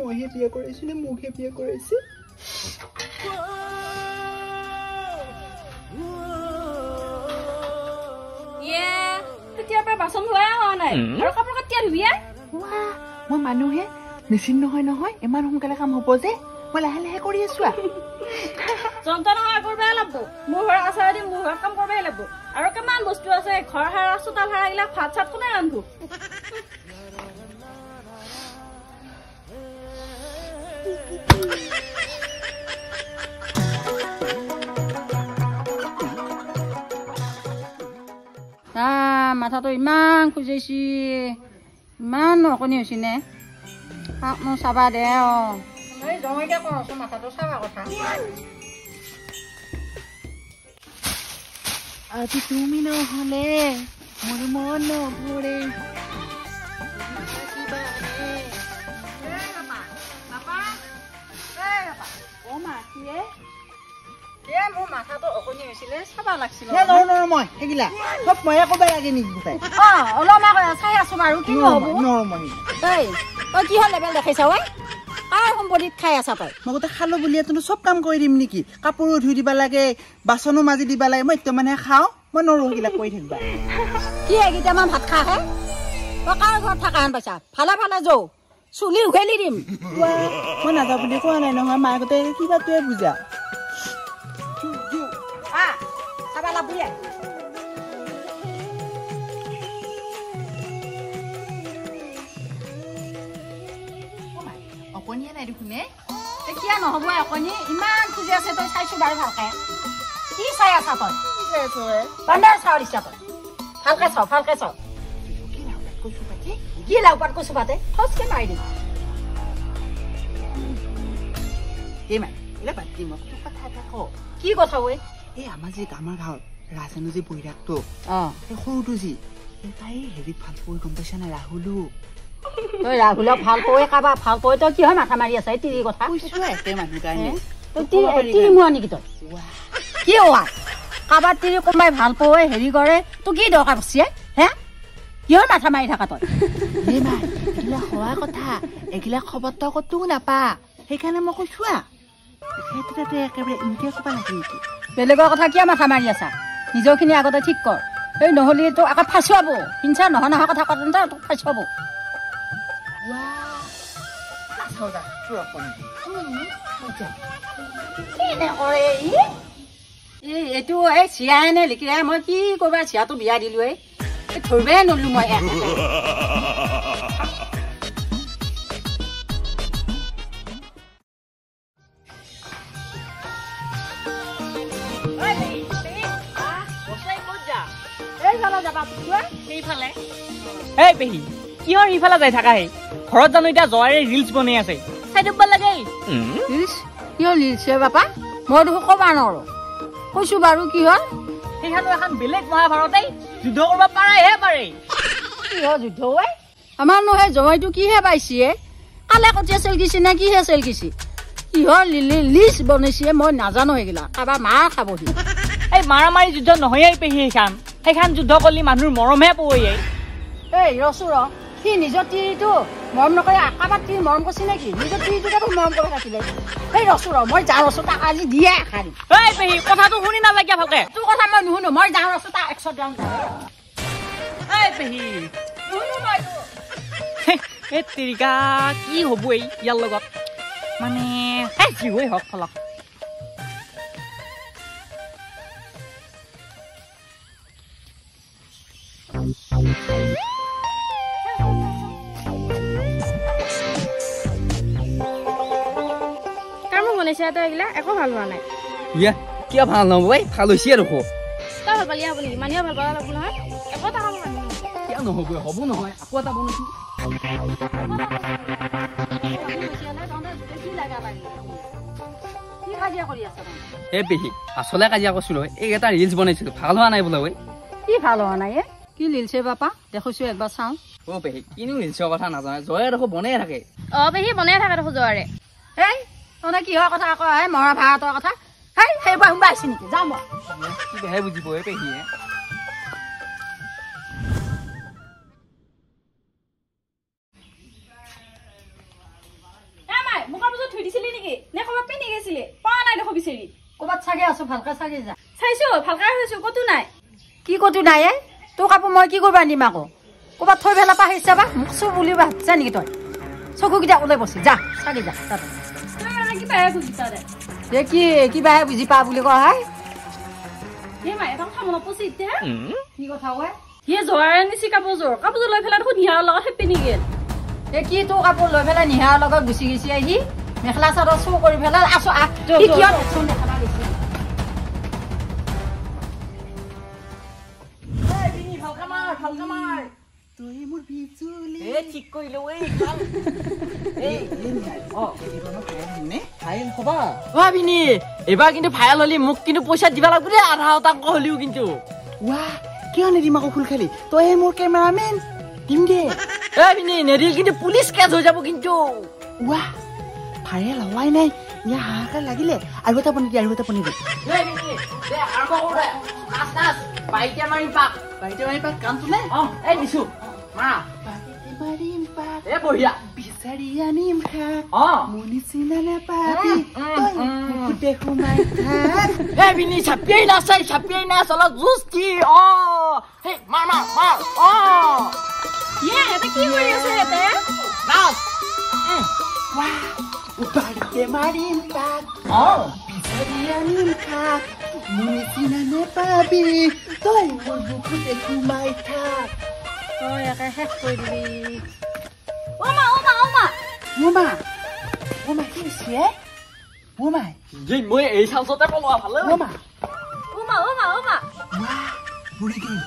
মইহে বিয়া কৰাইছো নে মোকহে বিয়া কৰাইছে? তেতিয়াৰ পৰা বাচন ধোৱাই হোৱা নাই আৰু কাপোৰ কেতিয়া ধুবি? মই মানুহে মেচিন নহয় নহয়, ইমান সোনকালে কাম হ'ব যে মই লাহে লাহে কৰি আছো। যন্ত্ৰ নহয়, কৰিবই লাগব। মোৰ ঘৰত আচাৰ দি মোৰ ঘৰত কাম কৰিবই লাগব। আৰু কিমান বস্তু আছে, ঘৰ সাৰা, চোতাল সাৰা, এইবিলাক ভাত চাত কোনে ৰান্ধো? মাথাটো ইমান খুজাইছি, ইমান অকণি হৈছে নে? কাকনো চাবা দে। অ এই জঙইকে কৰচোন মাথাটো চাবা কথা। আজি তুমি নহ'লে মোৰ মন নভৰে। মোৰ মাথাটো অকণি হৈছিলে, চাবা লাগছিল। নোৱাৰো মই সেইগিলা চব ময়ে ক'ব লাগে নেকি? অ অলপ চাই আছো বাৰু, কিনো হ'ব? নোৱাৰো মই। তই তই কিহৰ লেবেল দেখাইছা ঐ? কাৰ সম্পত্তিত খাই আছা তই? মই গোটেই খালো বুলিয়ে তই চব কাম কৰি দিম নেকি? কাপোৰো ধুই দিবা লাগে, বাচনো মাজি দিবা লাগে। মই একদম মানে খাওঁ, মই নোৱাৰো সেইগিলা কৰি থাকিবা। কি এইকেইটামান ভাত খাহে? তই কাৰ ঘৰত থাকা হেন পাইছা? ভালে ভালে যৌ, চুলি উঘালি দিম। মই নাযাওঁ বুলি কোৱা নাই নহয়, মায়ে গোটেই কিবাটোৱে বুজা। অকণিয়ে নাই দেখোন। কিয় নহ'ব অকণি? ইমান খুজি আছে, তই চাইছো বাৰু ভালকে। কি চাই আছা তই? বান্দৰ চাওঁ দিছা তই? ভালকে চাওঁ, ভালকে চাওঁ। কি লাও পাত কচু পাতে থচকে মাৰি দিম। কি কথা ঐ? এই আমাৰ যে আমাৰ গাঁৱত ৰাজেনো যে বৈৰাগটো, এই সৰুটো যি, তাই হেৰিত ভাল পোৱা গম পাইছা নাই? ৰাহুলো। তই ৰাহুলক ভাল পোৱাই, কাৰোবাক ভাল পোৱাই তই কিহৰ মাথা মাৰি আছা? তিৰি কথা কৈছো একে মানুহ কাৰণে। তই তিৰি মোৱা নেকি তই? কি হোৱা কাৰোবাৰ তিৰি কোনোবাই ভাল পোৱাই হেৰি কৰে, তোৰ কি দৰকাৰ পৰিছে হে? কিহৰ মাথা মাৰি থাকা তই? এইগিলা হোৱা কথা, এইগিলা খবৰ তই ক'তো নাপা, সেইকাৰণে মই কৈছো। সেইটো তাতে একেবাৰে ইনকে ক'বা লাগে নেকি? বেলেগৰ কথা কিয় মাথা মাৰি আছা? নিজৰখিনি আগতে ঠিক কৰ। এই নহ'লে তোক আকৌ ফাঁচুৱাব। হিংসা নহয় নহয় কথা কওঁ তোক ফাঁচুৱাব। এইটো এই চিয়াই নে লিখিৰাই মই কি কৰিবা? চিয়াটো বিয়া দিলো, এই ধৰিবই নলো মই। এই পেহী, কিহৰ সিফালে যাই থাকা? হে ঘৰত জানো এতিয়া জোৱাৰে ৰিলচ বনাই আছে, চাই দিব লাগে। ৰিলচ কিয় ৰিলচ হে বাপা? মই দেখোন ক'বা নোৱাৰো। কৈছো বাৰু কি হ'ল? সেইখনো এখন বেলেগ মহাভাৰতেই, যুদ্ধ কৰিব পাৰাইহে পাৰে। কিহৰ যুদ্ধ ঐ? আমাৰ নহয় জমাইটো কিহে পাইছে? কালে কটীয়া চেলকিছে নে কিহে চেলকিছে? কিহৰ লিষ্ট বনাইছে মই নাজানো সেইগিলা। কাৰোবাৰ মাৰ খাবহি। এই মাৰামাৰি যুদ্ধ নহয়ে পেহী, সেইখন সেইখন যুদ্ধ কৰিলে মানুহৰ মৰমহে পোৱে। এই ৰচো ৰ, সি নিজৰ তিৰিটো মৰম নকৰে কাৰোবাৰ তিৰি মৰম কৰিছে নেকি? নিজৰ তিৰিটোকে মৰম কৰি থাকিলে। এই ৰচো ৰ, মই যাওঁ ৰচো, তাক আজি দিয়ে এষাৰি। এই পেহী, কথাটো শুনি নালাগে ভালকে। তোৰ কথা মই নুশুনো, মই যাওঁ ৰচো, তাক 100 যাওঁ। এই পেহী নুশুনো মই। এই তেৰিকা কি হ'ব এই ইয়াৰ লগত? মানে এই যি হৈ হওক ফলক। একো ভাল হোৱা নাই। কিয় ভাল নহ'ব? ভাল হৈছে আৰু তই ভাল পালি হ'ব নেকি? মানুহে ভাল পাব লাগিব নহয়। একো এটা কাম কিয় নহ'ব? হ'ব নহয়, আকৌ এটা বনাইছো। এই পেহী, আচলে কাজিয়া কৰিছিলো, এই এটা ৰিলচ বনাইছিলো, ভাল হোৱা নাই বোলে। ঐ কি ভাল হোৱা নাই? কি লিলছে বাপা দেখৈছো একবাৰ চাওঁ। অ পেহী কিনো ৰিলচৰ কথা নাজানে, জয়ে দেখোন বনাই থাকে। অ পেহী বনাই থাকে দেখোন জয়াৰে। এই তহঁতে কিহৰ কথা কয় হে, মৰা ভাৰতৰ কথা? হেই সেইবোৰ সোমাই আহিছে নেকি? যাওঁ মই। কিবাহে বুজিব এই পেহীয়ে। মোৰ কাপোৰযোৰ ধুই দিছিলি নেকি নে ক'ৰবাত পিন্ধি গৈছিলি? পোৱা নাই দেখো বিচাৰি। ক'ৰবাত চাগে আছো, ভালকে চাগে যা। চাইছো ভালকে চাইছো, ক'তো নাই। কি ক'তো নাই এ? তোৰ কাপোৰ মই কি কৰিব আনিম আকৌ? ক'ৰবাত থৈ পেলাই পাহৰিছা বা মোক চো বুলি ভাবছা নেকি তই? চকুকেইটা ওলাই বছি যা, চাগে যা তাতে। কিবাহে বুজি পাওঁ দে। এ কি কিবাহে বুজি পা বুলি কয় হাই? হে মাই এটা কথা মনত পৰিছে এতিয়া। কি কথা ঐ? সিয়ে জোৱাৰে আনিছে কাপোৰযোৰ, কাপোৰযোৰ লৈ পেলাই দেখোন নিহাৰৰ লগত পিন্ধি গ'ল। এ কি তোৰ কাপোৰ লৈ পেলাই নিহাৰৰ লগত গুচি গৈছে আহি মেখেলা চাদৰ চুৰ কৰি পেলাই আছো। আহ কিয় দেখোন দেখাবা গৈছে? এইবাৰ কিন্তু ভাইৰেল হলি মোক কিন্তু পইচা দিবা লাগিব দেই, আধা শতাংশ হলিও কিন্তু। ৱা কিয় নিদিম আকৌ ফুল খালি, তই মোৰ কেমেৰামেন, দিম দে। এ বিনি নেদিল কিন্তু পুলিচ কেছ হৈ যাব কিন্তু। ৱা ভাইৰেল হোৱাই নাই, ইয়াৰ হাহাকাৰ লাগিলে। আৰু এটা পনি দি, আৰু এটা পনি দি। এই দিছো মাৰিম পাক, এ বঢ়িয়া। বিচাৰি আনিম শাক, মোৰ নিচিনা নাপাবি তই বুকুতে সোমাই থাক। এ বিনি চাপিয়াই নাচ, চাপিয়াই নাচ অলপ জুচ দি। অ সেই মাৰ মাৰ মাৰ। অ ইহঁতে কি কৰি আছে সিহঁতে? নাচ। বাৰীতে মাৰিম পাক, বিচাৰি আনিম শাক, মোৰ নিচিনা নাপাবি তই মোৰ বুকুতে সোমাই থাক। তই একে শেষ কৰি দিবি। অ মা, অ মা, অ মা। অ মা, অ মা কি হৈছে? অ মা মই এই চান্সতে পলোৱা ভাল। অ মা, অ মা, অ মা, অ মা। বুঢ়ী গেল,